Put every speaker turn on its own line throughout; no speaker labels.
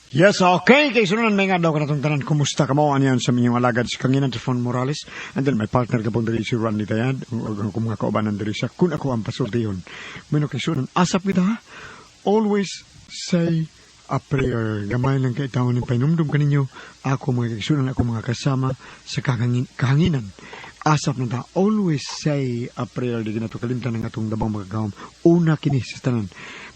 Yes, okay. Kay sunan may nga daw kanatong tanan. Kumusta ka mo? Ano yan sa minyong alagad si Kanginan Trifon Morales. And then my partner ka pong diri si Randy Tayad. Ug ang mga kaubanan diri sa kun ako ang pasultihon. Mino kay sunan. Asap kita ha. Always say a prayer. Gamay lang kay taon ng painumdum kaninyo. Ako mga kasunan, ako mga kasama sa kahanginan. Asap na ta, always say a prayer. Di ginato kalimtan ng atong dabang magagawam. Una kini sa tanan.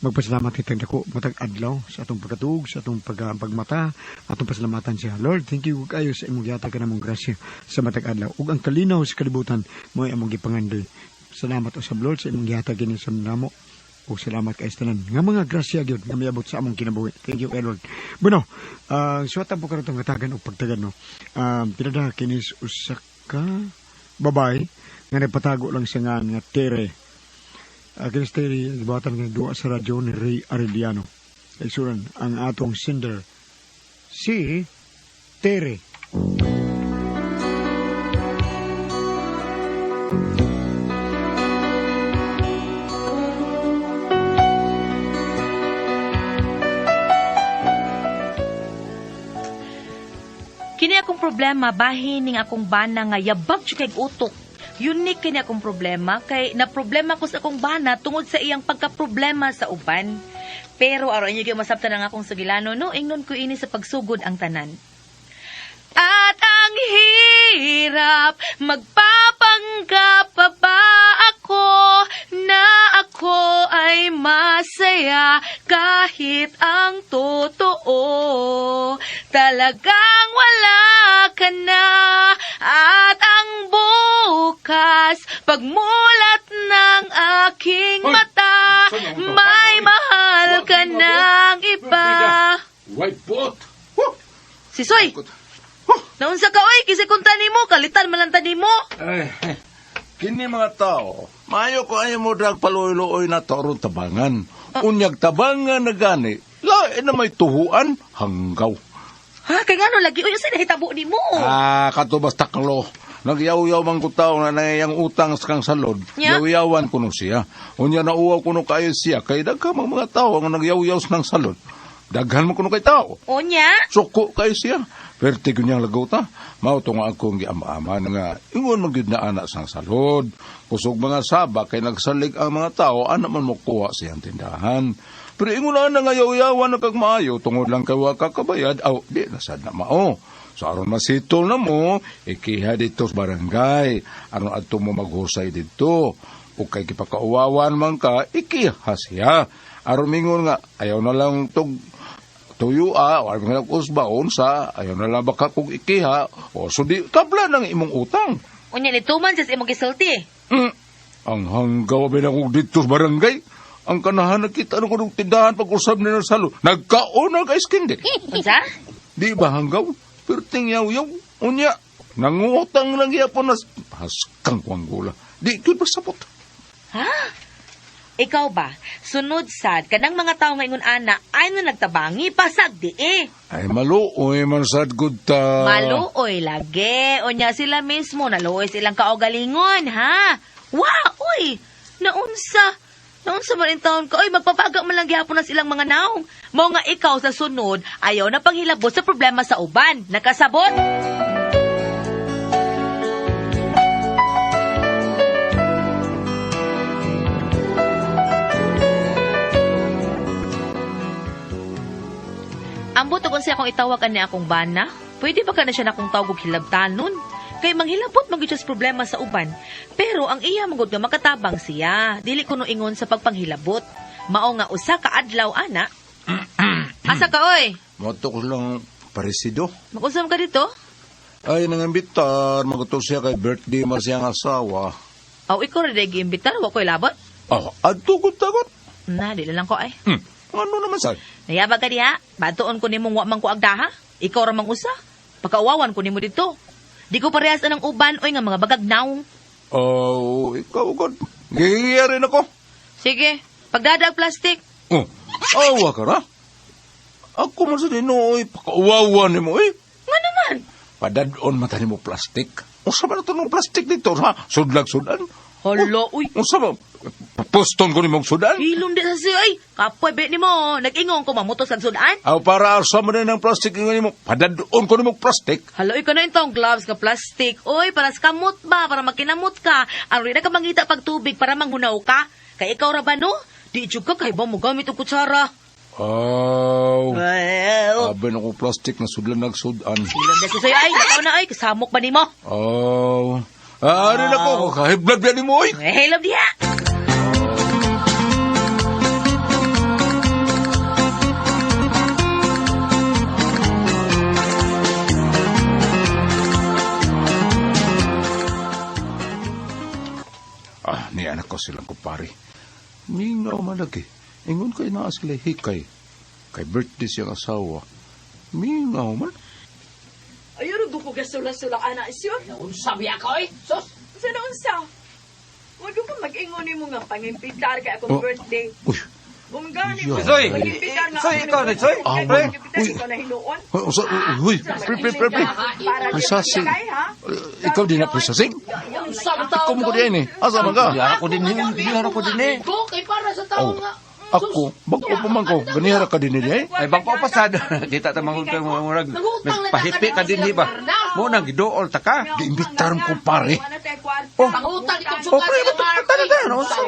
Magpasalamat kitang dako matag adlaw sa atong pagkatuog, sa atong pagmata, atong pasalamatan siya. Lord, thank you kayo sa imong gihatag kanamong grasya sa matag adlaw. Ug ang kalinaw sa kalibutan mo'y among gipangandoy. Salamat usab Lord sa imong gihatag kini sa namo. Ug salamat kay tanan nga mga grasya gyud nga miabot sa among kinabuhi. Thank you kay Lord. Bueno, suwatan po karon tong hatagan og pagtagan no. Pinada kini usa ka babae nga nagpatago lang siya nga nga Tere. Kini si Tere gibuhatan nga duwa sa radyo ni Ray Arellano. Kay suran ang atong sender si Tere.
Kini akong problema bahin ning akong bana nga yabag jud kay utok. Unique kini akong problema kay na problema ko sa akong bana tungod sa iyang pagka-problema sa uban. Pero aron inyo gyud masabtan ang akong sugilano no, ingnon ko ini sa pagsugod ang tanan. At ang hirap, magpapanggap pa ba ako na ako ay masaya kahit ang totoo? Talagang wala ka na at ang bukas, pagmulat ng aking
Hoy!
mata,
Saan ang utok?
may
Hoy!
mahal ka ng iba.
White boat! Huh!
Sisoy! Naunsa ka oy, kasi kung tani mo, kalitan man lang tani mo.
Ay, kini mga tao, maayo ko ay mo drag paluoy-luoy na toron tabangan. Unyag tabangan na gani, lain na may tuhuan, hanggaw.
Ha, kay ngano lagi uy, usa nahitabo nimo?
Ah, kato basta kalo. Nagyaw-yaw man ko tao na nangayang utang sa kang salod.
Nya?
Yaw-yawan kuno siya. Unya nauwaw kuno kayo siya. Kay daghan mang mga tao ang nagyaw-yaw sa nang salod. Daghan man kuno kay tao.
Onya?
Suko kayo siya. Perte ko niyang lagaw ta. Mao to nga akong giama-ama nga ingon man gyud na anak sang salod. Kusog mga saba kay nagsalig ang mga tao ana man mokuha sa iyang tindahan. Pero ingon ana nga yaw-yawan na kag maayo tungod lang kay wa ka kabayad aw di na sad na mao. So aron masitol na mo, ikiha dito sa barangay. Aron adto mo maghusay dito. O kay gipakauwawan man ka, ikiha siya. Aron mingon nga ayaw na lang tug tuyo ah, o mga usba, unsa, ayaw na lang baka kung ikiha, o so di, tabla ng imong utang.
Unya ni tuman sa imong gisulti.
Ang hanggaw ba na kong dito sa barangay? Ang kanahan nakita na ko ng tindahan pag usab nila sa salo. Nagkaon na kay skindi.
Unsa?
Di ba hanggaw? Perting yaw-yaw. Unya, nangutang lang yapon na haskang kuang gula. Di ko pasabot.
Ha? Ikaw ba? Sunod sad kanang mga tawo nga ingon ana ay na nagtabangi pasag di eh.
Ay maluoy man sad gud ta.
Maluoy lagi. Unya sila mismo naluoy silang kaugalingon, ha? Wa, uy! Naunsa? Naunsa man in taon ka? Uy, magpapaga man lang gihapon na silang mga naong. Mao nga ikaw sa sunod, ayaw na panghilabot sa problema sa uban. Nakasabot? Ambot og unsa akong itawag ani akong bana? Pwede ba ka na siya nakong tawag og hilabtanon? Kay manghilabot man gyud siya sa problema sa uban. Pero ang iya man gud nga makatabang siya. Dili kuno ingon sa pagpanghilabot. Mao nga usa ka adlaw ana. Asa ka oy?
Moto ko lang paresido.
Mag-usam ka dito?
Ay, nangambitar, maguto siya kay birthday man siyang asawa.
Aw ikaw ra day giimbitar wa koy labot.
Ah, adto ko tagot.
Na dili lang ko ay.
Ano naman sa?
Nayabag ka diha. Batuon ko nimong wa man ko agdaha. Ikaw ra mang usa. Pakauwawan ko nimo dito. Di ko parehas anang uban oy nga mga bagag naong.
Oh, ikaw god. Gigiya rin ako.
Sige, pagdadag plastic.
Oh, awa ka ra. Ako man sa dinooy, pakauwawan nimo eh.
Nga naman.
Padadon mata nimo plastic. Unsa ba na to nung plastic dito ha? Sudlag sudan.
Hala, uy.
Unsa ba? Puston ko nimong sudan.
Hilom di sa siya, ay. Kapoy, bet ni mo. Nag-ingon ko, mamutos kag sudan.
Aw para asa man ng plastic ingon nimo. Padadoon ko nimong plastic.
Hala, oy, kana intong gloves ka plastic. Oy, para sa kamot ba? Para makinamot ka. Aron na ka mangita pag tubig para manghunaw ka. Kay ikaw ra ba, no? Di jud ka kay ba mo gamit og kutsara.
Aw.
Well,
Abi na ko plastic na sudlan nagsudan.
hilom di sa siya, ay. Ikaw na, ay. Kasamok ba nimo?
Aw. Ari na ko, kahiblad yan nimo oy.
Eh, hilom diha.
Ah, ni anak ko silang kumpare. Mingaw man lagi. Ingon kay naa sila hikay. Kay birthday siyang asawa. Mingaw man.
Ayaw, rugo ko gasula-sula ka na isyo.
Unsa biya ka oy? Sus.
Sa na unsa? Huwag ka mag-ingon mo nga pangimpitar kay akong
Oh.
birthday.
Uy,
Kung gani mo,
Yeah.
Soy!
pangimpitar nga
Soy,
ako
ikaw
ni
na, Soy!
Ah,
Kay
pre.
pangimpitar
Uy.
ikaw na hinuon.
Uy, usa, uy, pre, pre, pre, pre. Prisasing.
Kay, ha?
Ikaw din na prisasing?
Unsa ba
Ikaw mo ko din eh. Asa man ka?
Dihara ko din eh. Dihara ko din eh.
Ko kay para sa tao
Oh,
nga.
ako, bago pa man ko. Ganihara ka din eh.
Ay, bang paupasad. Kita ta mga kang mga murag. Pahipi ka din, di ba? Mo nang gidool ta ka.
Giimbitaran ko, pare.
Oh.
Pangutang itong
Oh,
suka
pre,
sila Mark.
tara, tara, unsa?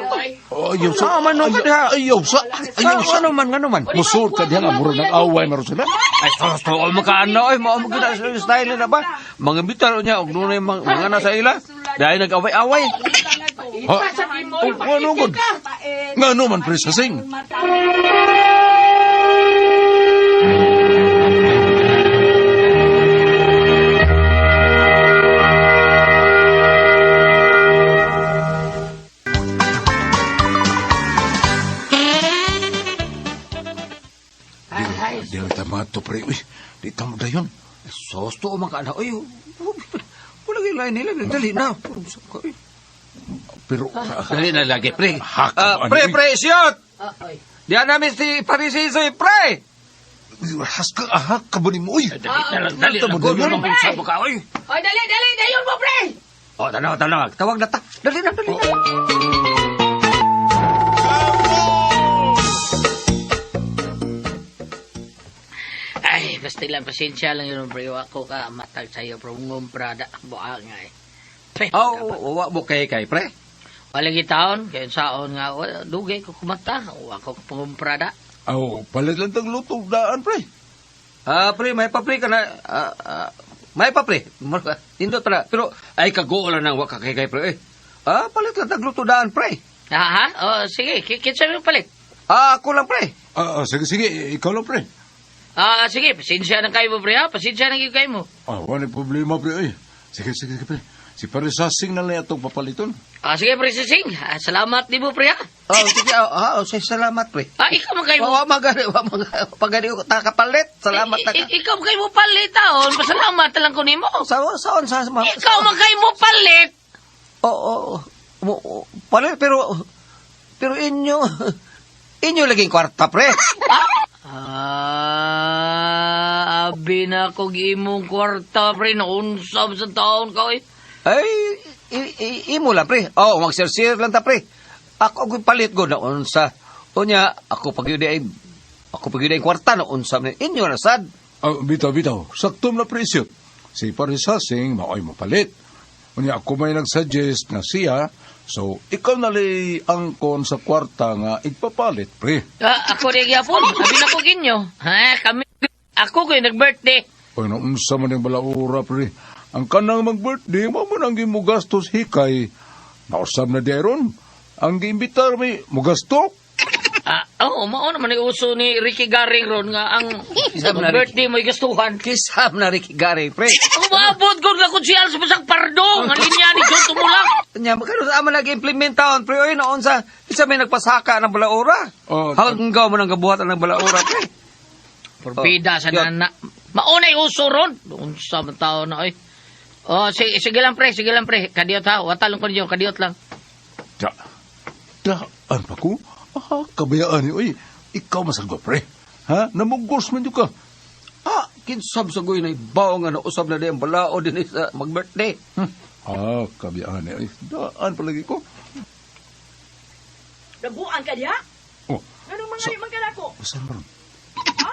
Ayaw sa...
Ah, man, ka diha.
Ayaw sa... Ayaw sa...
Ano man, ano man.
Musur ka diha nga, mura ng away maroon sila.
Ay, sus, tuol mo ka ano. Ay, mao mo gina sa style na ba? Mga bitar niya, og dunay mga nasa ila. Dahil nag-away-away.
Ha? Oh, ano gud? Nga ano man, prisasing? Di lang tama to, pre. Uy, di tama dayon.
Sus, tuol man ka ano. Ay, wala kayo lain nila. Dali na.
Pero,
Dali na lagi, pre.
Haka,
Ah,
ano,
pre,
uy.
pre, siyot!
Oy.
Diyan namin si Parisisoy, pre!
Has ka, ahak ka ba ni mo? Uy,
Dali na lang, dali
Tama
na.
dayon.
Gulo ng sabo ka, oy.
Oy, dali, dali, dayon mo pre.
Oh, tanaw, tanaw. Tawag na ta. Dali na, dali na.
Ay, basta lang pasensya lang yun pre. Ako ka matag sa'yo bro. Ngumprada buha nga eh. Pre,
Oh, wa mo kay kay pre.
Wala gitaon, kaya saon nga, wala, dugay ko kumata. Wa ko pangumprada.
Aw, palit lang tang lutong daan, pre.
Ah, pre, may pa pre ka na. May pa pre. Indot pala. Pero ay kaguol lang wa ka kay kay pre. Eh. Ah, palit lang tagluto daan pre.
Ha, ha? Oh, sige, kinsa mo palit?
Ah, ako lang pre.
Ah, ah, sige, sige, ikaw lang, pre.
Ah, sige, pasensya na kayo mo pre ha. Pasensya na kayo mo.
Ah, wala problema, pre. Uy, sige, sige, sige, pre. Si Parisasing na lang itong papaliton.
Ah, sige, pre, sising. Ah, salamat di mo pre ha.
Oh, sige, ah, oh, salamat pre.
Ah, ikaw man kayo mo.
Wa magani, wa magani, pagani ko takapalit. Salamat na ka.
Ikaw man kayo mo palit taon. Pasalamat lang ko nimo.
Sa saon sa ma.
Ikaw man kayo mo palit.
Oo, oh, palit pero pero inyo inyo laging kwarta pre.
Ah, abi na kog imong kwarta pre naunsab sa taon ka oy.
Ay, imo lang, pre. Oo, oh, mag-share-share lang ta, pre. Ako ako'y palit ko na unsa. Unya, ako pag yun ay, ako pag yun ay kwarta na unsa. Inyo na sad.
Ah, bitaw, bitaw. Saktom na presyo. Si Parisasing, maoy mo palit. Unya, ako may nagsuggest na siya, so ikaw na lay angkon sa kwarta nga igpapalit, pre.
Ah, ako rin gyapon. Abi na ko kinyo. Ha, kami ako ko'y nag-birthday.
Uy, naunsa man yung balaura, pre. Ang kanang mag-birthday, mo man ang gimugastos hikay. Nausab na di ron. Ang giimbitar may mugasto.
Ah, oo, mao naman ang uso ni Ricky Garing ron nga ang
Isam na
birthday mo'y gastuhan.
Kisam na Ricky Gary, pre.
Umabot ko na kung siya sa pasang pardo. Ang linya ni John Tumulak.
Unya, magkano sa ama nag-implement taon, pre. Oy, na unsa. Isa may nagpasaka ng balaura.
Oh,
Hanggaw mo nang gabuhatan ng balaura, pre.
Porbida sa
Oh, yun.
nana. Maunay uso ron. Unsa man tao na oy. Oh, sige, sige lang pre, sige lang pre. Kadiyot ha, watalong ko ninyo, kadiyot lang.
Da, daan pa ko? Ah, kabayaan ni, oy. Ikaw masagwa, pre. Ha? Namugos man yun ka.
Ah, kinsam sa goy na ibaw nga nausab na di ang balao din sa mag-birthday.
Ah, kabayaan ni, oy. Daan palagi ko.
Nabuang ka diha?
Oh,
Anong mga man ka nako?
saan ba ron?
Ha?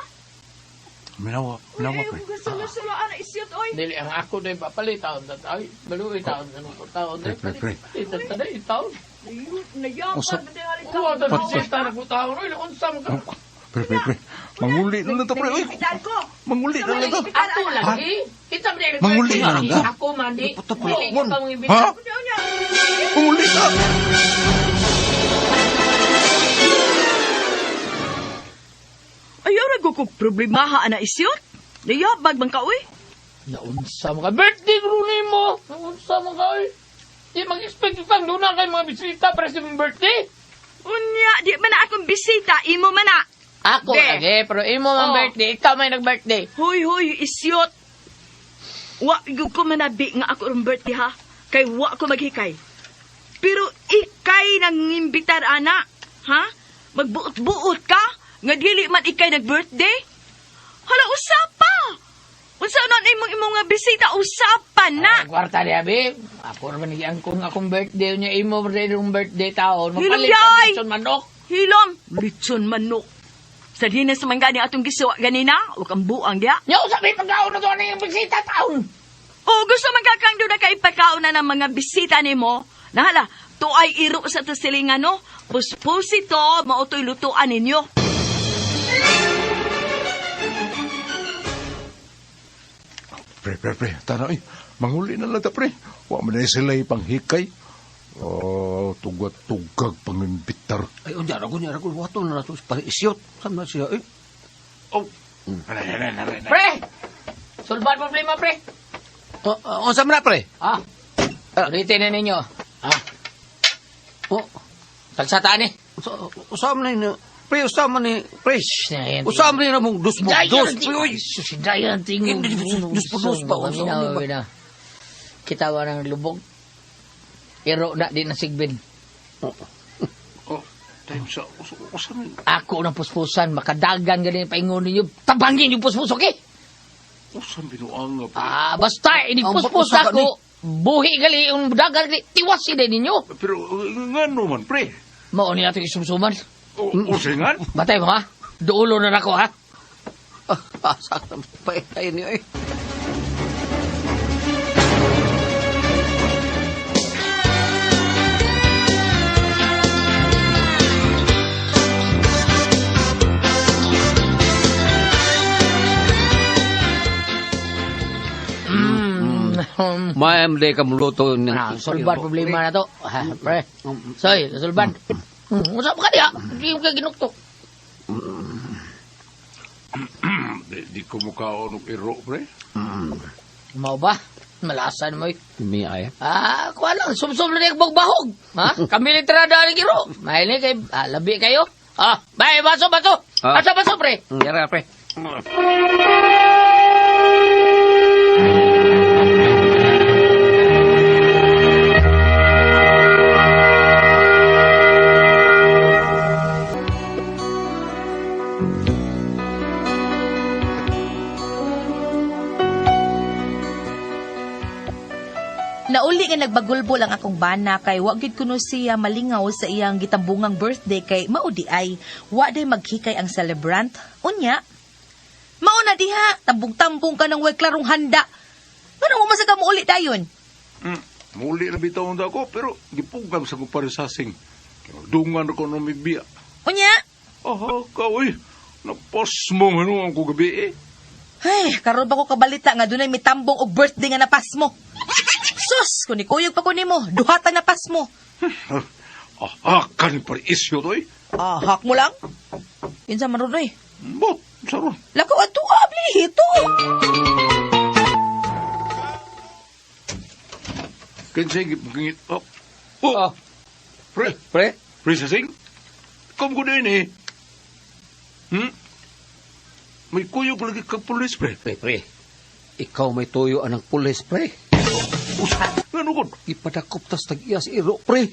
Minawa,
Uy,
minawa,
ayaw
pre.
ko sula-sula ana isyot oy.
Dili ang ako day papalit taon ta ay baluoy taon ano ko taon
Pre,
day
pre, pre.
palit ta day taon.
Nayapan
Usa-
ba dahil
Kuha ta
Pat-
sa ta ko taon oy unsa man ka.
Oh, Pre, pre, pre. Manguli na lang to, pre. Uy,
Nag-imbitar ko.
manguli na lang to.
Ato lagi. Kita man day.
Manguli na lang ka?
Ako man di.
Puto pala.
Dili ka mong
Ha?
ibitan.
Unya, unya.
Manguli na!
Ayaw ra ko problemaha ana isyot. Nayabag man ka oy.
Naunsa man ka birthday grunin mo. Naunsa man ka oy. Di mag-expect kang duna kay mga bisita para sa imong birthday.
Unya, di man na akong bisita, imo man na.
Ako
Be.
lagi, pero imo man
Oh.
birthday, ikaw may nag-birthday.
Hoy, hoy, isyot. Wa gyud ko manabi nga ako rong birthday ha. Kay wa ko maghikay. Pero ikay nangimbitar ana, ha? Magbuot-buot ka nga dili man ikay nag-birthday? Hala usapa. Unsa nun imong imong nga bisita usapa na.
Ay, kwarta niya, babe. Ako naman nag-iangkon akong birthday niya. Imo birthday yung birthday taon.
Hilom
Magpalit
yay!
ang litson manok.
Hilom, litson manok. Sa dinas man gani atong gisuwa ganina, wa kang buang diya.
Nya, usap may pagkaon na doon ang bisita taon.
O gusto man ka kang doon na kaipakaon na ng mga bisita nimo. Nahala, to ay iro sa to silingan no. Puspusi to, mautoy lutuan ninyo.
Pre, pre, pre. Tara, eh. Manguli na lang ta, pre. Wa man na sila ipanghikay. Oh, tugat-tugag pangimbitar.
Ay, unya, ragon, ragon, wato na nato, pare isyot. Saan na siya, eh?
Oh. Aray, aray, aray, aray.
Pre! Sulban problema, pre.
Oh, oh, unsa man na, pre?
Ah, ulitin na ninyo. Ah,
Oh,
tagsataan eh.
usa, usa man ni, pre, usa man ni, pre.
Ayan,
Usa man ni namong dus mo, dus, pre, oy.
Dayan, tingog.
Hindi, dus po, dus pa, unsa man ni ba?
Kita wa ng lubog. Iro na di na sigbin.
Oh, time sa usa, usa man.
Ako ng puspusan, makadagan ganin paingon ninyo. Tabangin yung puspus, okay?
Usa binuang nga, pre.
Ah, basta, ini
Ang
puspos
bakusa ka
ako. Buhi gali, yung dagan gali, tiwasin din ninyo.
Pero ngano man, pre?
Mao ni natin isumsuman.
O, usingan?
Batay mo, ha? Duulo na nako, ha?
Ah, asa ka pa, eh, niyo, eh.
Mm.
Maam day ka muluto ng
Ah, solban problema na to. Ha, pre. Soy, solban. Unsa pa ka diha? Di mo ka ginuktok.
Di, di ko mukhaon og iro, pre.
Mao ba? Malasan mo. eh.
Mi ay.
Ah, kuha lang. Sumsum na niya bahog. Ha? Kami ni Trada ni Giro. Mahili kay, ah, labi kayo. Ah, bye, baso, baso.
Ah.
Asa, baso, pre.
Yara, pre.
Nauli nga nagbagulbol ang akong bana kay wa gyud kuno siya malingaw sa iyang gitambungang birthday kay mao di ay wa day maghikay ang celebrant. Unya, mao na diha, tambong-tambong ka ng way klarong handa. Ngano mo man sa ka mouli dayon?
Muli na bitaw na ako, pero gipugam sa ko parisasing. Dungan ko no mibiya.
Unya,
Aha, ka, uy. Napos mo nga ang ko gabi eh.
ay, karon pa ko kabalita nga dunay mitambong og birthday nga napas mo. Sus, kun ikuyog pa ko nimo, duhata napas mo.
Ah, kan par isyo to eh.
Ah, hak mo lang. Kinsa man ron oy?
Bo, saron.
Lakaw adto ka abli hito.
Kinsay gipugingit. Oh, oh,
Oh,
pre,
pre.
pre sasing. Kom ko din eh. May kuyog lagi kag pulis, pre.
Pre, pre. Ikaw may tuyo anang pulis, pre.
Usa, ngano kon?
Ipadakop tas tag-iya si iro, pre.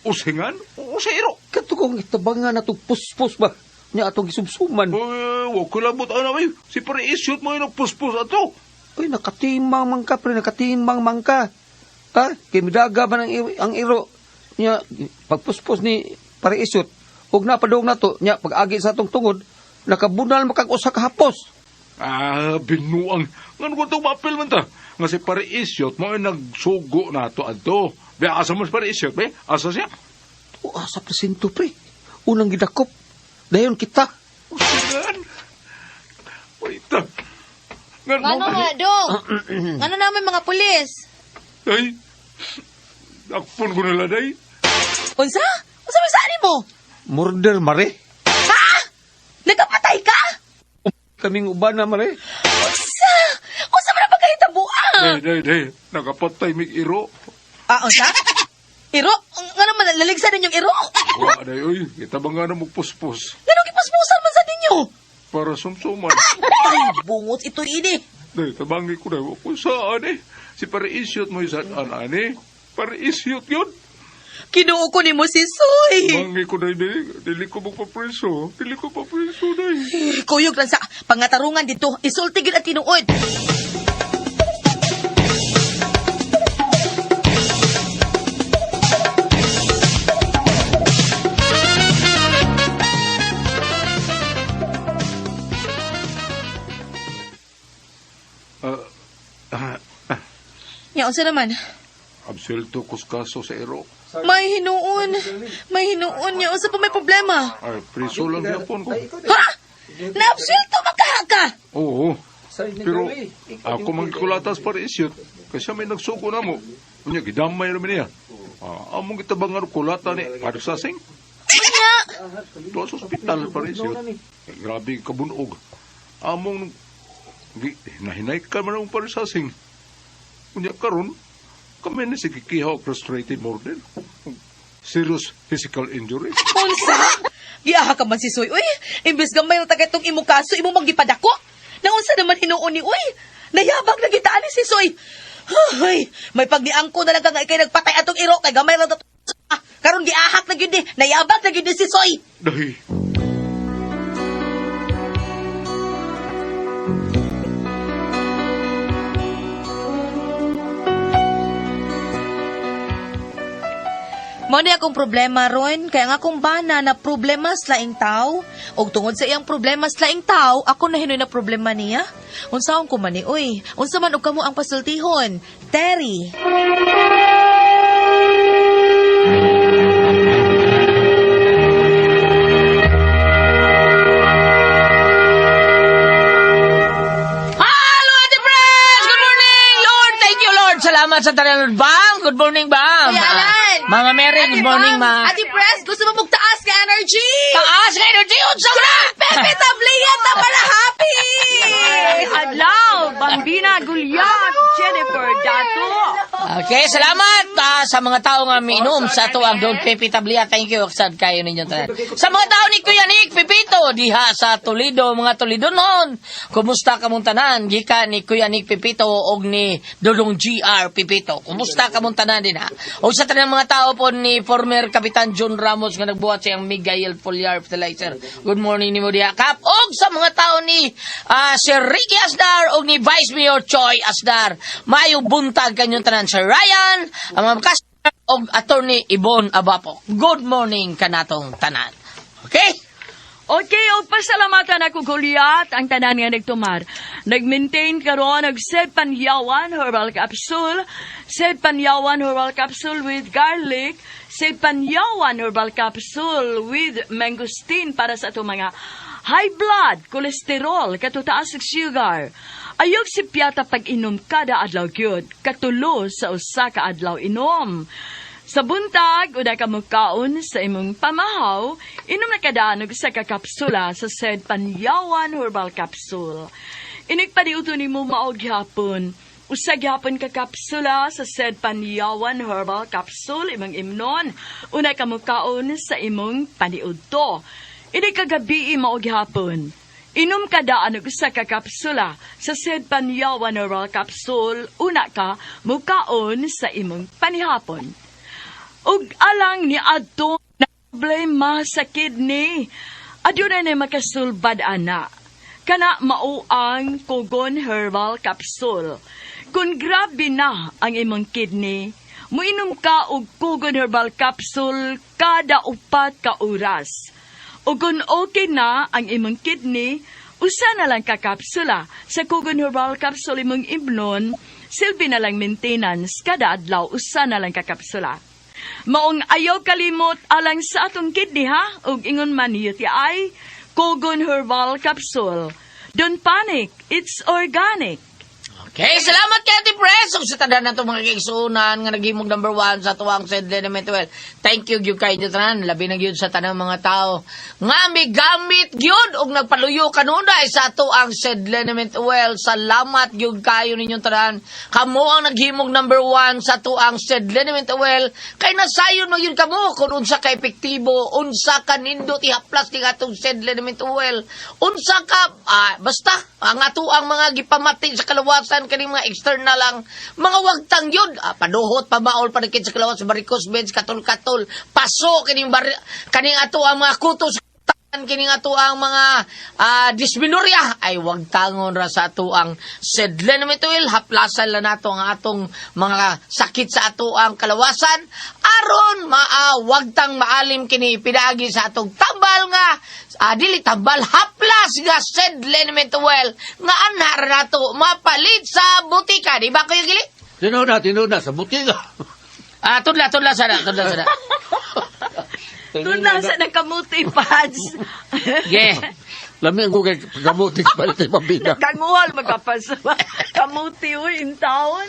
Usingan? Usa iro.
Katugong itabangan na itong puspos ba? Nya atong gisumsuman.
Eh, wa ko labot ana eh. Si pare isyot mo yung nagpuspos ato.
Uy, nakatimang man ka, pre. Nakatimang man ka. Ha? Kay midaga ba ng iro, ang iro? Nya, pagpuspos ni Pare Isyot. Ug napadung nato nya pag-agi sa atong tungod, nakabunal makag usa ka hapos.
Ah, binuang. Ngano ko itong maapil man ta? Nga si Pare Isyot mo ay nagsugo na to adto. Be, asa mo si Pare Isyot, be? Asa siya?
Tua sa presinto pre. Unang gidakop. Dayon kita.
Usigan. Wait ta. Ngano
Ngano nga, dong? Ngano namin mga pulis?
Ay, dakpon ko nila, day.
Unsa? Unsa man sa mo?
Murder mare.
Ha? Nagkapatay ka?
Kaming uban na mare.
Unsa? Unsa man ang pagkahitabuan?
Day, day, day. Nakapatay mig iro.
Ah, unsa? Iro? Ngano man laligsa ninyong iro?
Wa, day, uy. Kita ba nga na magpuspos
Ngano gipuspusan man sa ninyo?
para sumsuman.
Ay, bungot ito ini.
Day, tabangi ko na. Kung saan eh. Si Pare Isyot mo yung saan, ani. Pare Isyot yun.
Kinuo ko nimo si Soy.
Tabangi ko na, day. Dili ko magpapreso. Dili ko papreso, day.
Kuyog lang sa pangatarungan dito. Isulti gyud ang tinuod.
Ah, ah, ah.
Ya, unsa naman?
Absuelto ko sa kaso sa iro.
May hinuon. May hinuon niya. Unsa pa may problema?
Ay, preso lang yapon ko.
Ha? Naabsuelto makaha ka!
Oo. Pero ako mangkulatas para isyot. Kasi may nagsuko na mo. Unya, gidamay naman niya. Ah, among gitabangan kulata ni Parsasing.
Unya!
Doon sa ospital para isyot. Eh, grabe kabunog. Among nahinay ka man ang parsasing. Unya karon kami ni si kikiha og frustrated murder. Serious physical injury.
Unsa? Giaha ka man si Soy. Uy, imbes gamay ra ta kay tong imo kaso, imo mang gipadako. Naunsa naman hinuon ni uy? Nayabag na gitaan ni si Soy. Ay, may pagniangko na lang ka nga ikay nagpatay atong iro kay gamay ra ta. Ah, karon giahak na gyud ni, nayabag na gyud ni si Soy.
Dahi.
Mao ni akong problema ron, kaya nga akong bana na problema sa laing tao. Og tungod sa iyang problema sa laing tao, ako na hinoy na problema niya. Unsaon ko man ni uy? Unsa man og kamo ang pasultihon? Terry.
Hello, Ate Pres! Good morning, Lord! Thank you, Lord! Salamat sa tanan, Bam! Good morning, Bam!
Kuya Alan!
Mama Mary,
Ate
good morning,
Bam,
ma.
Ate Pres, gusto mo magtaas ka energy?
Taas ka energy! Unsa na!
Pepe Tablian ta para happy!
Adlaw, Bambina Gulyat, Jennifer Dato.
Okay, salamat sa mga tao nga miinom sa ato ang Don Pepe Tablia. Thank you, sad kayo ninyo tanan. Sa mga tao ni Kuya Nick Pepito diha sa Toledo, mga Toledo noon. Kumusta kamong tanan? Gikan ni Kuya Nick Pepito og ni Dodong GR Pepito. Kumusta kamong tanan din ha? O sa tanan mga tao po ni former Kapitan John Ramos nga nagbuhat siyang Miguel Foliar Fertilizer. Good morning nimo diha Kap. Og sa mga tao ni Sir Ricky Asdar og ni Vice Mayor Choi Asdar. Maayong buntag kanyong tanan Sir Ryan, ang mga customer og Attorney Ibon Abapo. Good morning kanatong tanan. Okay?
Okay, og pasalamatan ako Goliath ang tanan nga nagtumar. Nag-maintain karon og Sed Panyawan Herbal Capsule, Sed Panyawan Herbal Capsule with garlic, Sed Panyawan Herbal Capsule with mangosteen para sa atong mga high blood, cholesterol, katutaas ug sugar. Ayog si piyata pag-inom kada adlaw gyud, katulo sa usa ka adlaw inom. Sa buntag, uday ka mukaon sa imong pamahaw, inom na kadaan og usa ka kapsula sa said Panyawan Herbal Capsule. Inig paniuto nimo mao gyapon. Usa gyapon ka kapsula sa said Panyawan Herbal Capsule imong imnon. Unay ka mukaon sa imong paniudto. Inig kagabi mao gyapon. Inom ka daan og usa ka kapsula sa said Panyawan Herbal Capsule, una ka mukaon sa imong panihapon. Ug alang ni adto na problema sa kidney. Aduna na makasulbad ana. Kana mao ang Kogon Herbal Capsule. Kung grabe na ang imong kidney, Muinom ka og Kugon Herbal Capsule kada 4 ka oras. Ug kung okay na ang imong kidney, usa na lang ka kapsula sa Kugon Herbal Capsule imong imnon, silbi na lang maintenance kada adlaw usa na lang ka kapsula. Maong ayaw kalimot alang sa atong kidney ha, ug ingon man ni UTI, Kugon Herbal Capsule. Don't panic, it's organic.
Okay, salamat kay Ate Pres. Ug sa tanan nato mga kaigsuonan nga naghimog number one sa atuang St. Element Well. Thank you gyud kay tanan, labi na gyud sa tanang mga tao nga migamit gyud og nagpaluyo kanunay sa atuang St. Element Well. Salamat gyud kayo ninyong tanan. Kamo ang naghimog number one sa atuang St. Element Well kay nasayon man gyud kamo kung unsa ka epektibo, unsa ka nindot ihaplas ning atong St. Element Well. Unsa ka basta ang atuang mga gipamati sa kalawasan kaning mga external ang mga wagtang yun. Paduhot, pabaol, panikit sa kalawas, varicose veins, katol-katol, paso, kining, kaning ato ang mga kutos, kining ato ang mga dysmenorrhea ay wagtangon ra sa ato ang Sedlenometoil. Haplasan lang nato ang atong mga sakit sa ato ang kalawasan aron maawagtang maalim kini pinaagi sa atong tambal nga dili tambal, haplas nga Sedlenometoil nga anha ra nato mapalit sa butika, di ba kayo gili?
Tinuod na, tinuod na, sa butika.
Tudla, tudla sana, tudla sana.
Doon lang sa nagkamuti pads.
Yeah.
Lami ang kay kamuti palit ay pambina.
Kanguhal magkapas. Kamuti uy, in town.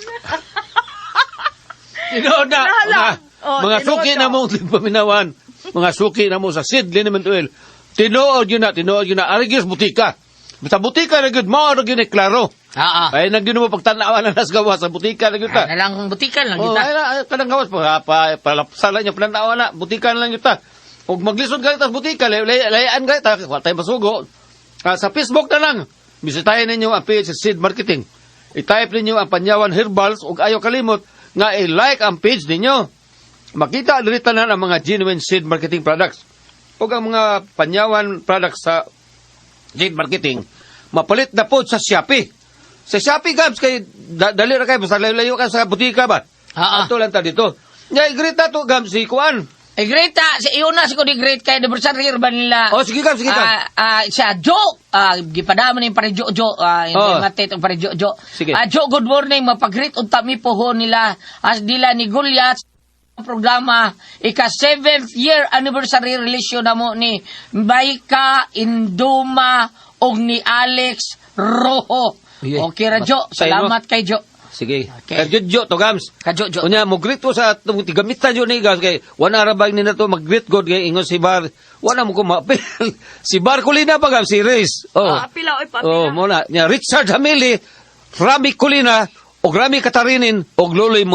Tinuod na.
Wala lang. Oh,
Mga
tinuod
suki
na.
na mo paminawan. Mga suki na mo sa Sid Liniment Oil. Tinuod yun na, tinuod yun na. Arigis butika. Sa butika na gyud mao ra gyud ni klaro.
Ah.
Ay nagyud mo pagtanawan na nas gawas sa butika na gyud ta.
Na lang butika lang
Oh,
kita.
ay na, ay, kanang gawas pa pa palapsala niya pananawan na butika na lang gyud ta. Ug maglisod ka ta sa butika, layaan ka ta, wa tay masugo. Sa Facebook na lang. Bisitahin ninyo ang page sa Seed Marketing. I-type ninyo ang Panyawan Herbals ug ayaw kalimot nga i-like ang page ninyo. Makita diri tanan ang mga genuine seed marketing products. Ug ang mga Panyawan products sa seed marketing mapalit na po sa Shopee. Sa Shopee, Gabs, kay dali ra kay basta layo-layo ka sa butika ba.
Ah.
Ato lang ta dito. Nya i-greet na to, Gabs, si Kuan.
Eh, great ah. Si iyo na si ko di great kay anniversary ba nila.
Oh, sige Gabs, sige Gabs.
Siya Joe, gipadama ni pare Joe Joe, hindi matit ang pare Joe Joe.
Sige.
Joe, good morning, mapag-greet unta mi pohon nila as dila ni Goliath programa ika 7th year anniversary relation namo ni Maika Induma og ni Alex Rojo.
Yeah.
Okay ra Joe,
Matay, no?
salamat kay Joe.
Sige.
Okay.
Okay. Kadyo to, Gams.
Ka Joe Joe.
Unya mo greet ko sa atong tigamitan yun ni Gabs kay wala ra ba ni na to mag-greet god kay ingon si Bar. Wala mo ko maapil. Si Bar Colina pa, Gabs, si Riz. Oh.
Paapila, oy, paapila.
Oh, mo na. Nya Richard Hamili, Rami Colina, og Rami Katarinin, og Loloy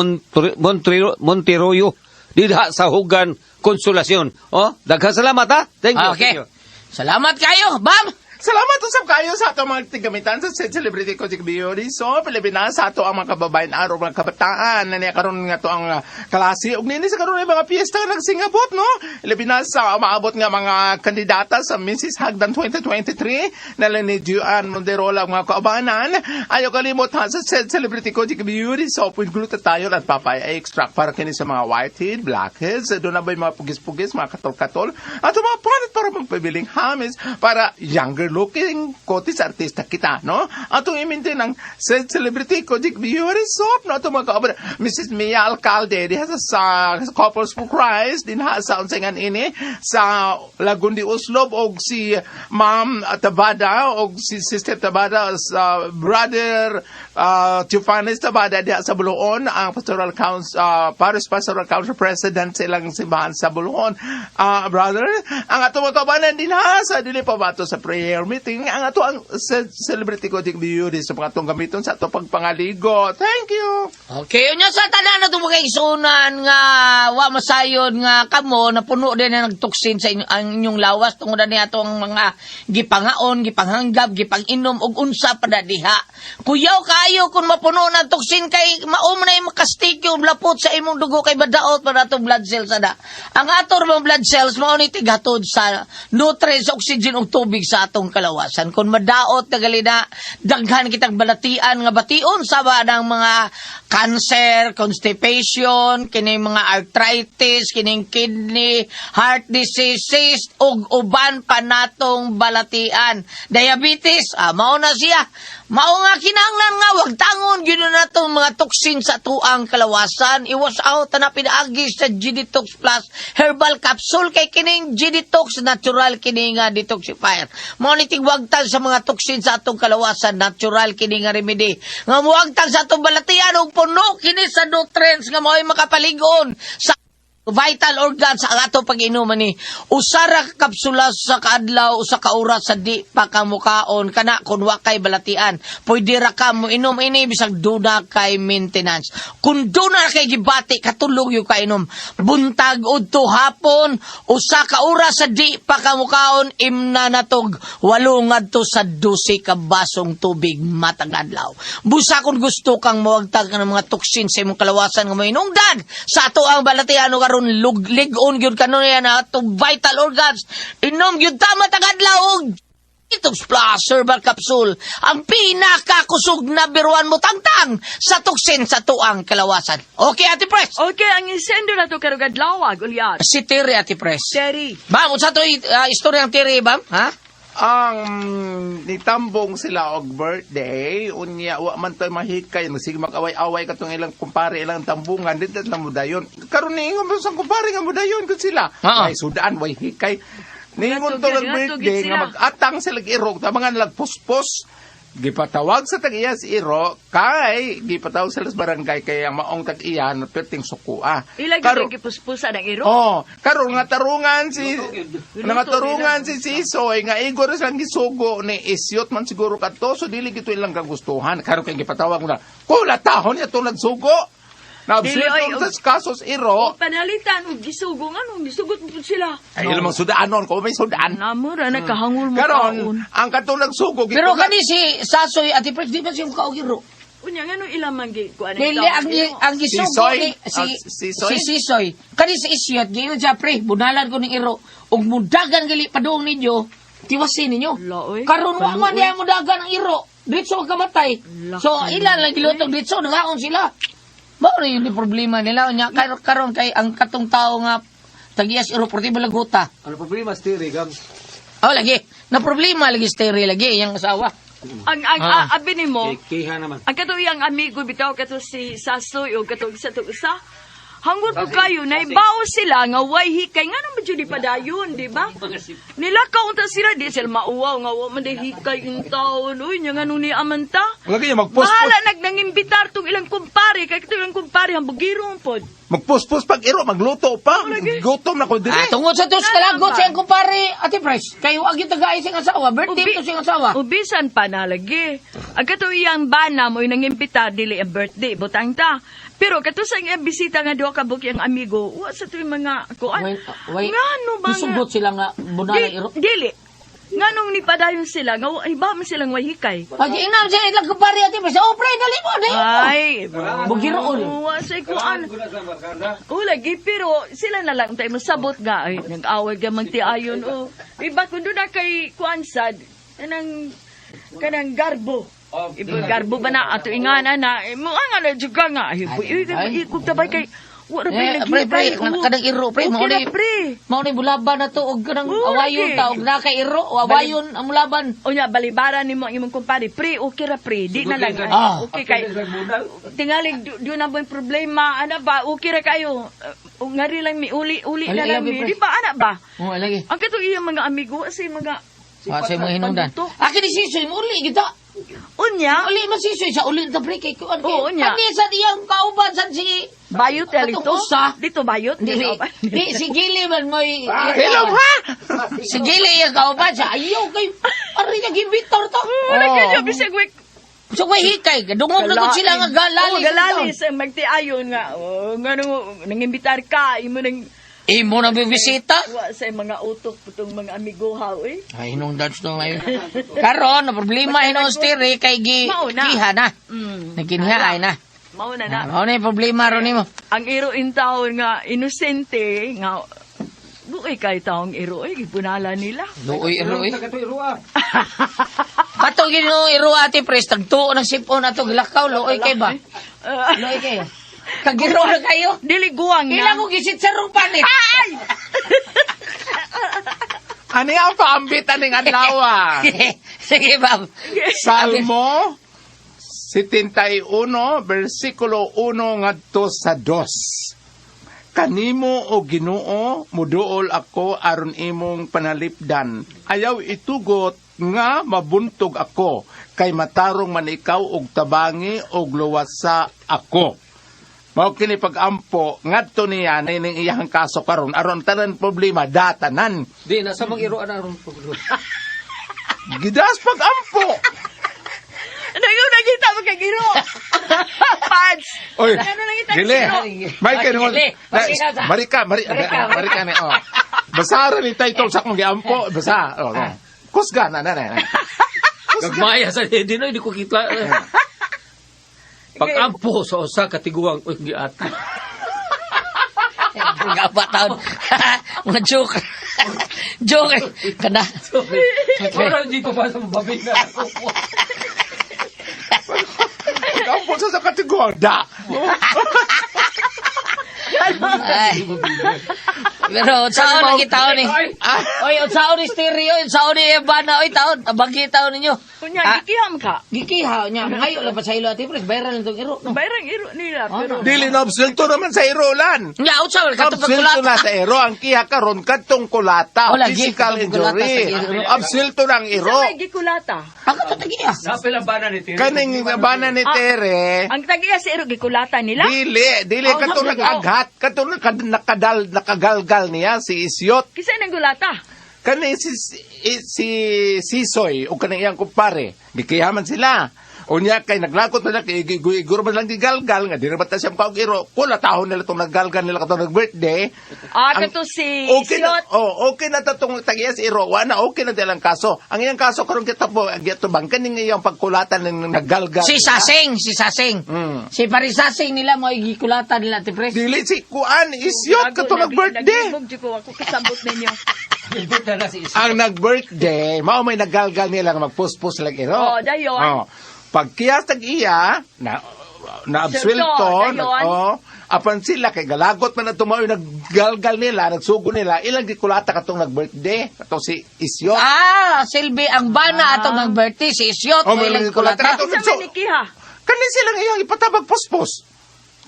Monteroyo dinha sa Hugan Consolacion. Oh, daghan salamat ha. Thank you.
Okay.
Thank you.
Salamat kayo, Bam.
Salamat usab kayo sa ato mga tigamitan sa Set Celebrity Coaching Beauty. So, Pilipinas, sa ato ang mga kababayan araw mga kabataan na niya karon nga to ang klase ug nini sa karon ay mga piyesta nga nagsingabot no. Pilipinas sa maabot nga mga kandidata sa Mrs. Hagdan 2023 na ni Juan Monderola ang mga kaubanan. Ayaw kalimot ha sa Set Celebrity Coaching Beauty Soap with glutathione at papaya extract para kini sa mga whitehead, blackheads, doon na ba yung mga pugis-pugis, mga katol-katol, at mga product para magpabiling hamis para younger looking kotis artista kita, no? Atong i-maintain ang Set Celebrity Kojic Beauty Soap, no? Atong mga kauban, Mrs. Mia Alcalde, diha sa Couples for Christ, dinha sa unsingan ini, sa Lagundi Oslob, og si Ma'am Tabada, og si Sister Tabada, sa Brother Teofanes Tabada, diha sa Buluon, ang Pastoral Council, Paris Pastoral Council President sa ilang simbahan sa Buluon. Brother, ang ato mga kaubanan dinha sa dili pa bato sa prayer meeting, ang ato ang Celebrity Kojic Beauty sa mga atong gamiton sa ato pagpangaligo. Thank you!
Okay, unya sa tanan na mga igsunan nga wa masayon nga kamo napuno din na nagtuksin sa inyo, ang inyong lawas tungod na ato ang mga gipangaon, gipanghangab, gipanginom ug unsa pa na diha. Kuyaw kayo kung mapuno na tuksin kay mao man na makastik yung lapot sa imong dugo kay madaot pa na atong blood cells ana. Ang ato mga blood cells mao ni tighatod sa nutrients, oxygen ug tubig sa atong atong kalawasan. Kung madaot na galina, daghan kitang balatian nga bation sama ng mga cancer, constipation, kining mga arthritis, kining kidney, heart diseases, ug uban pa natong balatian. Diabetes, mao na siya. Mao nga kinahanglan nga wag tangon gyud na natong mga toxin sa tuang kalawasan. Iwas out na pinaagi sa G-Detox Plus Herbal Capsule kay kining G-Detox natural kini nga detoxifier. Mao ni tigwagtan sa mga toxin sa atong kalawasan, natural kini nga remedy. Nga muwagtan sa atong balatian og puno kini sa nutrients nga mao'y makapalig-on sa vital organs ang ato pag-inom ni usa ra ka kapsula sa kaadlaw, usa ka oras sa di pa ka mukaon kana kun wa kay balatian. Pwede ra ka mo inom ini bisag duna kay maintenance. Kun duna kay gibati, katulog yung kainom buntag udto hapon, usa ka oras sa di pa ka mukaon. Imna natog 8 ngadto sa 12 ka basong tubig matag adlaw. Busa kung gusto kang mawagtag ka ng mga toxin sa imong kalawasan nga mohinungdan sa ato ang balatian o karon lig-on gyud kanuya na atong vital organs, inom gyud ta matag adlaw og Detox Plus Herbal Capsule, ang pinakakusog na biruan mo tangtang sa toxin sa tuang kalawasan. Okay, Ate Pres.
Okay, ang isendo na to karong adlaw, Goliath.
Si Terry, Ate Pres.
Terry.
Bam, unsa to istorya ng Terry, bam? Ha?
Ang nitambong sila og birthday, unya wa man toy mahikay, nagsige mag-away-away katong ilang kumpare, ilang tambungan dito na mudayon. Karon niingon pa sa kumpare nga mudayon kun sila.
Oo.
Ay sudaan way hikay. Niingon to
Ngatugid,
ng
ngatugid
birthday
sila.
nga mag-atang sila irog, tamangan lagpuspos. Gipatawag sa tag-iya si Iro kay gipatawag sila sa barangay kay ang maong tag-iya na perting sukua.
Ilag
Karon-
yung gipuspusa ng iro.
Oh, karon nga tarungan si nga tarungan si Sisoy nga igor silang gisugo ni isyot man siguro kadto, so dili gito ilang kagustuhan. Karon kay gipatawag na kula tahon niya to nagsugo.
Dili, oy,
Na sa kasos iro.
O panalitan, og gisugo nga nung gisugot po sila.
Ay ilang mga sudanon ko may sudan.
Namura, nagkahangol mo
Karon
kaon.
ang katong nagsugo
Pero
gitulak-
kani si Sasoy, Ate Pres, di ba siyang kaugiro?
Unya nga nung ilang man gi kuan.
Dili, ang gisugo
Sisoy?
ni si
Ah, Sisoy?
si Sisoy. Kani si Isyot, giingon siya, "Pre, bunalan ko ning iro ug mudagan gali padung ninyo, tiwasin ninyo."
La, oy.
Karon wa man
Kaluoy.
diha mudagan ang iro. Diretso ang kamatay.
La,
So ilan lang gilutong diretso nangaon sila. Mao na yun yung problema nila nya karon kay ang katong tao nga tagiyas iro portable laguta.
Ano problema, Terry, gam?
Oh lagi, na problema lagi si Terry lagi iyang asawa.
Ang abi nimo,
Kiha naman.
ang kato iyang amigo bitaw kato si Sasoy o kato isa to isa. Hangod po kayo na ibaw sila nga way hikay nga naman jud padayon, di ba? Nilakaw unta sila di sila mauwaw nga wa man di hikay in taon. Uy, nya nga nung ni amanta.
Lagi niya magpuspos.
Bahala nag nangimbitar tong ilang kumpare kay katong ilang kumpare hambugirong pod.
Magpuspos pag iro, magluto pa. Gutom na ko dire.
Ah, tungod sa tos kalagot siyang kumpare, Ate Pres, kayo ag yung tagay siyang asawa, birthday to siyang asawa.
Ubisan pa na lagi. Ang kato iyang bana mo nangimbitar dili ang birthday butang ta. Pero kato sa iyang bisita nga duha ka buok iyang amigo, wa sa tuwing mga kuan.
Way, way,
Nga no ba nga?
Isugot sila nga bunala iro.
Dili. Nga nung nipadayon sila, nga iba man silang wahikay.
Pag inam siya ilang kumpare, Ate Pres, "Oh pre, dali mo, dali mo."
Ay,
Bugiroon.
Wa sa kuan. O lagi pero sila na lang tayo masabot nga ay nag-away ka magtiayon o. Iba kun doon na kay kuan sad kanang kanang garbo. Iba garbo ba na ato ingana na eh, mo nga na jud ka nga ay
Ay, ay.
ikog tabay kay wa ra
Eh,
ba
pre, pre,
naghikay.
kanang iro, pre, mao
Okay
ni
na, pre.
mao ni bulaban na to og kanang
Oo,
awayon
lagi.
ta og na kay iro, o awayon ang mulaban.
Unya balibaran nimo ang imong kumpare, pre, okay ra pre, di na lang. Ay,
Ah.
okay kay tingalig do na ba yung problema, ana ba, okay ra kayo. Ngari lang mi uli uli
Ali,
na lang
ayaw,
mi.
pre.
Di ba ana ba?
Oh, lagi.
Ang katong iyang mga amigo sa mga
Ah, sa mga hinungdan.
Panduto.
Akin ni Sisoy, mo uli kita.
Unya,
Uli man Sisoy sa uli ta pre kay kuan.
Oo, unya.
Kani sa iyang kauban sa si
bayot ya
Katong
dito.
usa.
Dito bayot.
Dili,
Dito ba?
di si Gili man mo'y
Hello ha.
Si Gili iyang kauban siya. Ayaw kay ari nag-imbitor to.
Wala kayo bisag wek.
So way hikay, dungog na gud sila nga galali.
Oh, galali sa magtiayon nga. Oh, ngano nangimbitar ka imo nang
Imo na bibisita.
wa sa mga utok putong mga amigo ha oy.
Ay, hinong dance to ngayon. Karon, na problema hinong stiri kay gi
Mao na.
kiha na. Nagkinha ay na.
Mao na na.
Mao na yung problema ron nimo.
Ang iro in taon nga inosente nga Buoy kay taong iro ay gipunala nila.
Luoy, luoy. Kato ginoo iro ate pres tagtuo ng sipon ato gilakaw luoy kay ba? Luoy kayo. Kagiro na kayo.
Dili guwang na.
Ilang ko gisit sa rong panit.
Ani ang paambit aning adlaw?
Sige, ma'am.
Salmo 71 versikulo 1 ngadto sa 2. Kanimo o Ginoo, muduol ako aron imong panalipdan. Ayaw itugot nga mabuntog ako kay matarong man ikaw og tabangi og luwasa ako. Mao kini pag-ampo ngadto niya nining iyang kaso karon aron tanan problema datanan.
Di, nasa mang iroan na aron
Gidas pag-ampo.
Ano yung nakita mo kay Giro? Pads!
Oy,
Ano nakita
Gile.
Giro?
Mike, ano?
Gile. Marika.
Marika, Marika, Marika ni oh. Basa ra ni title sa akong giampo, basa. Oh, oh. Kusga na na na.
Gagmaya sa di no, di ko kita. Pag-ampo sa usa ka tiguang uy giati.
Mga taon. Mga joke. Joke. Kana.
Wala di ko pa sa babi na ako.
Pag-ampo sa katiguang da.
Ay. Pero unsaon lagi taon ni? Oy, unsaon ni stereo, unsaon ni Ebana, oy taon, abagi taon ninyo.
Kunya,
Ah.
gikiham ka.
Gikihaw niya, ngayo lang pa sa ilo ate pres, viral na tong iro. No.
Bayrang iro nila, pero...
Dili na absulto naman sa irolan.
Nya unsa man katong
Absulto
pagkulata.
na sa iro ang kiha karon kadtong kulata,
Oh, lagi,
physical
kadtong kulata
injury.
sa iro.
Absulto ng iro.
Sa may gikulata.
Ako to tagiya.
Sapil ang bana ni Tere.
Kaning bana ni Tere,
Ang tag-iya sa iro, gikulata nila?
dili, dili
Oh,
katong
sabi ko.
nag-aghat, katong nakadal nakagalgal niya si Isyot.
Kisa nang gulata.
Kani si si Sisoy o kanang iyang kumpare, gikihaman sila. Unya kay naglakot na lang kay iguro man lang gigalgal nga di ra ba ta siya makaog iro. Kula tahon nila tong naggalgal nila katong nag-birthday.
Ah,
Ang-
kato si
Okay na,
Siot.
oh, okay na ta tong tag-iya si iro. Wa na okay na ang kaso. Ang iyang kaso karon kita po gitubang kaning iyang pagkulatan ng naggalgal.
Si Sasing, si Sasing. Si Parisasing nila mo gikulata nila ate pres.
Dili si Kuan Isyot katong nag-birthday.
Naglibog ko ako kasabot ninyo.
Hilbot na na si Isyot.
Ang nag-birthday, mao may naggalgal nila nga magpuspos lang iro.
Oh, dayon.
Oh. Pag kiyas tag iya, na na absuelto,
Swelto, dayon.
oh, apan sila kay galagot man na tumayo naggalgal nila, nagsugo nila, ilang gikulata katong nag-birthday, katong si Isyot.
Ah, silbi ang bana atong ang birthday si Isyot
Oh,
mo
may
ilang
gikulata.
kulata.
Katong
Kisa
nagsu-
may nikiha.
Kani silang iyang ipatabag puspos.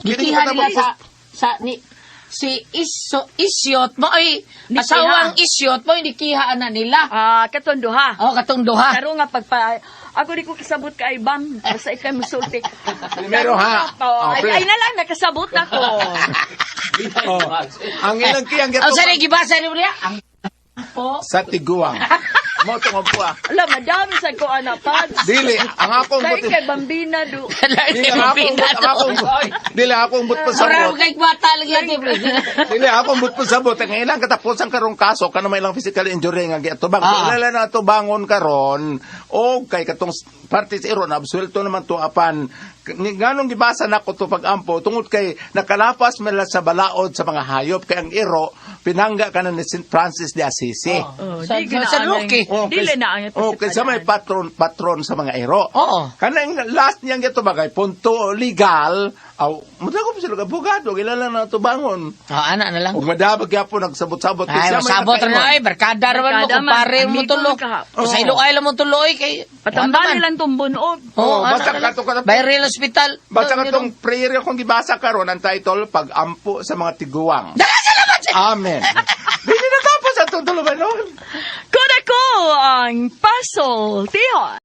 Gikiha nila sa ni si Iso Isyot mo ay
Nikiha.
asawang Isyot mo hindi kiha na nila.
Ah, katong duha.
Oh, katong duha.
Karon nga pagpa ako di ko kasabot kay Bam basta ikay musulti.
Primero, ha?
Oh,
Oh,
ay, ay na lang nakasabot ako.
Oh. Ang ilang kiyang
Ang sa
gitubang
gibasa ni niya? Ang po.
sa tiguang. Mo tungod po ah.
Ala madami sa ko ana pads.
Dili, ang akong
Dahil
but
kay Bambina do.
dili ang akong but ang akong dili akong but
Ora
pasabot.
kay bata lagi ate pres.
Dili ako but pasabot ang ilang katapusan karong kaso kano may ilang physical injury nga giatubang.
Ah.
Ilala na atubangon karon o kay katong parte sa iro na absuelto naman to apan nganong gibasa nako to pag-ampo tungod kay nakalapas man lang sa balaod sa mga hayop kay ang iro pinangga kanan ni St. Francis de Assisi.
Oh,
Sa-
di gina
sa
ang-
Lucky.
Oh,
Dili na ang
Oh, kaysa may patron patron sa mga iro.
Oo.
Kanang last niyang gito bagay punto legal aw muda ko pa sila abogado kilala na tubangon.
Oh, ana na lang.
Ug madabag gyapon nagsabot-sabot
Ay,
Siya may
masabot
nakaingon.
na ay, barkada raman mo,
Barkada man,
kumpare mo
amigo
tulo.
man ka.
Sa ilo ay lang mo tulo, ay, kay...
Patambali lang tong bunog.
Oo,
Oh,
ana
basta
na lang.
kato ka-
Viral hospital.
Basta katong prayer akong gibasa karon ang title Pag-ampo sa mga tiguang.
Dala salamat!
Amen. Dili natapos atong tulubanon.
Kuna ko ang pasol. Tihon.